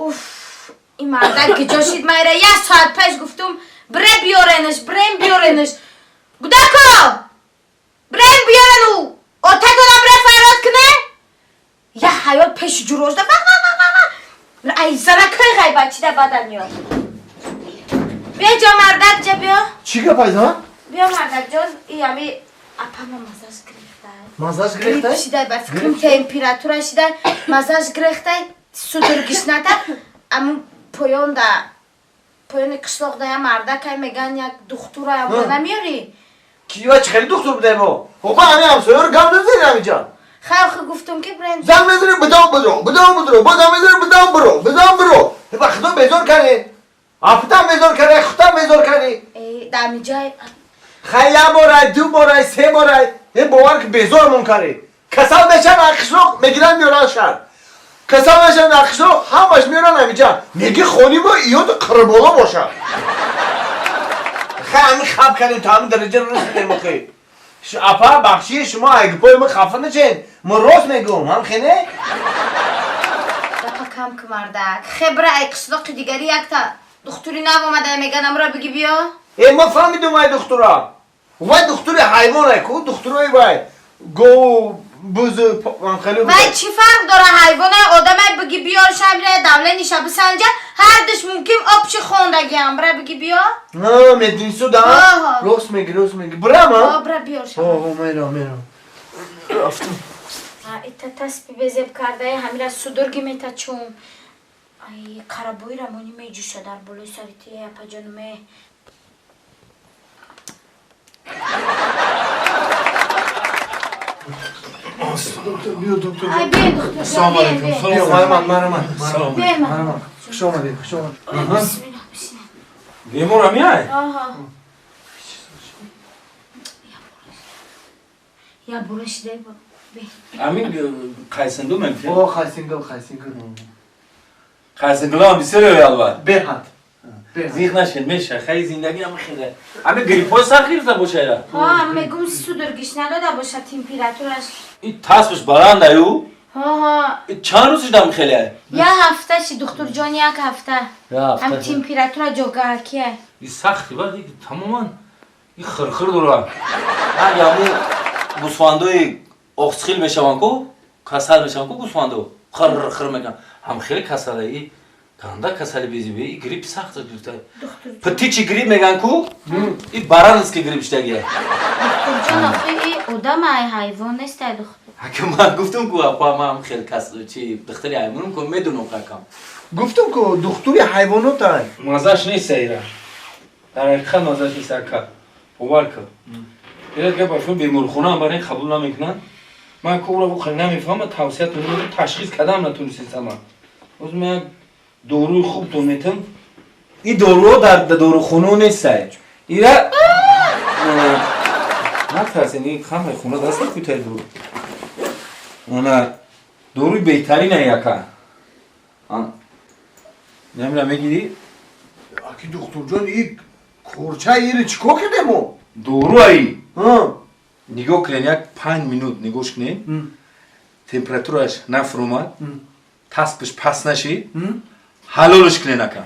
Уф, ин мардак киҷо шид? Майра як соат пеш гуфтум, бре биёренаш, брем биёренаш. Гудако, брем биёрену отатона, бре фарёд куне. Я ҳаёт пеши ҷурожда ва ва ва ва ва. Ай, занакои ғайбатчида бадан меёд. Биё ҷо, мардак ҷа, биё. Чӣ гап, айзан? Биё, мардакҷон, и ами апама мазаш гирифтай. Мазаш Грипп гирифтай? шидай, ба фикрам, температура шидай, мазаш гирифтай, судорогиш ната. Аму поёнда, поёни қишлоқда я мардакай меган, як духтура Ҳа. намеёрӣ? Ки ва чӣ хеле духтур будай мо? Оба, ҳами ҳамсоёро гап назанӣ ҳамиҷа. Хай, охи гуфтум, ки бренд. Занг мезанӣ, бидам бидро, бидам бидро, бозам мезанӣ, бидам биро, бидам биро. Ба худо, безор кардӣ. Афтам безор кардӣ, худам безор кардӣ. Э, дамиҷай. Хай, як борай, ду борай, се борай. Е, бовар ки, безормон кардӣ. Касал мешан, аз қишлоқ мегиран, меёран шаҳр. Касал мешан, аз қишлоқ ҳамаш меёран ҳамиҷа. Меги хони мо иёду қирбола боша. Хай, ҳамин хаб кардем, то ҳамин дараҷа расидем охи. Апа, бахши, шумо айгипои мо хафа нашед. Мо рост мегӯм, ҳам хене? Гапа кам ки, мардак. Хебра, ай қишлоқи дигари якта духтури нав омада меган, амро биги биё. Э, ма фаҳмидум, ай духтура. Вай духтури ҳайвон, ку духтурои вай. Гову бузу хеле. Вай, чӣ фарқ дора, ҳайвонай, одамай? Биги биёр, шамра давлениша бисанҷа, ҳардуш мумкин обчи хондагиам. Бра, биги биё. А, мединсу да? Аҳа. Рост меги, рост меги. Брам, а? Бра, биёр шам. О, мерам, мерам. Рафтам. Ита таспи безеб кардаи, ҳамира судорги метачум. Ай, қарабои рамонӣ меҷӯша дар болои сари ти, апаҷонуме. Доктор, биё, доктор. Ай, биё, доктор. Ассалому алайкум. Биё, марҳамат, марҳамат. Салом. Биё. Марҳамат. Хуш омадед, хуш омадед. Бисмилла, бисмилла. Бемора миай? Аҳа. Я бура шидай ба. Амин қайсинду мемки? О, хайсингл, хайсингл. Қайсингла ҳам бисёр ёй, албат. Беҳад. Беҳад. Зиқ нашед, меша. Хай, зиндагӣ ҳам хеле. Ами гриппои сахт гирифта бошайра. Ҳа, мегум, судорогиш надода боша температураш. И таспиш баланд аю. Ҳа. И чанд рӯз шидам хеле? Я ҳафта ши, духтурҷон, як ҳафта. Я Ҳам температура ҷогаакия. И сахти бад, и тамоман и хирхир дора. Ҳар яму гӯсфандои оқсхил мешаванд ку, касал мешаванд ку гӯсфандо. Хир хир мекунанд. Ҳам хеле касала и ганда касали безибе, и грипп сахт гирифта. Духтурҷон. Птичий грипп меган ку, и баранский грипп шидагия. Духтурҷон, охи и одам ай, ҳайвон нест, ай, духтур. Ҳака, ман гуфтум ку, апа, ман хеле кас чи духтари ҳайвонум ку, медунам какам. Гуфтум ку, духтури ҳайвонот ай. Мазаш нест ира. Дар ҳақиқат мазаш нест, ака. Бовар кун. Ирад гап, ашо беморхона ҳам барои қабул намекунанд. Ман ку ӯро хеле намефаҳмам, тавсиятон додам, ташхис кардам, натонистам. Боз ман як доруи хубтон метам. Ин доруҳо дар дорухонао нестай. Ира натарсен, ин хамаи хона даст кутаи дору. Она доруи беҳтарин ай, ака. Намира мегирӣ? Аки духтурҷон, и корча ири чӣ кор кардем мо? Дору ай. Ҳа. Нигоҳ кунед, як 5 минут нигоҳш кунед, температураш нафуромад, таспиш паст нашид, ҳалолш кунед, ака.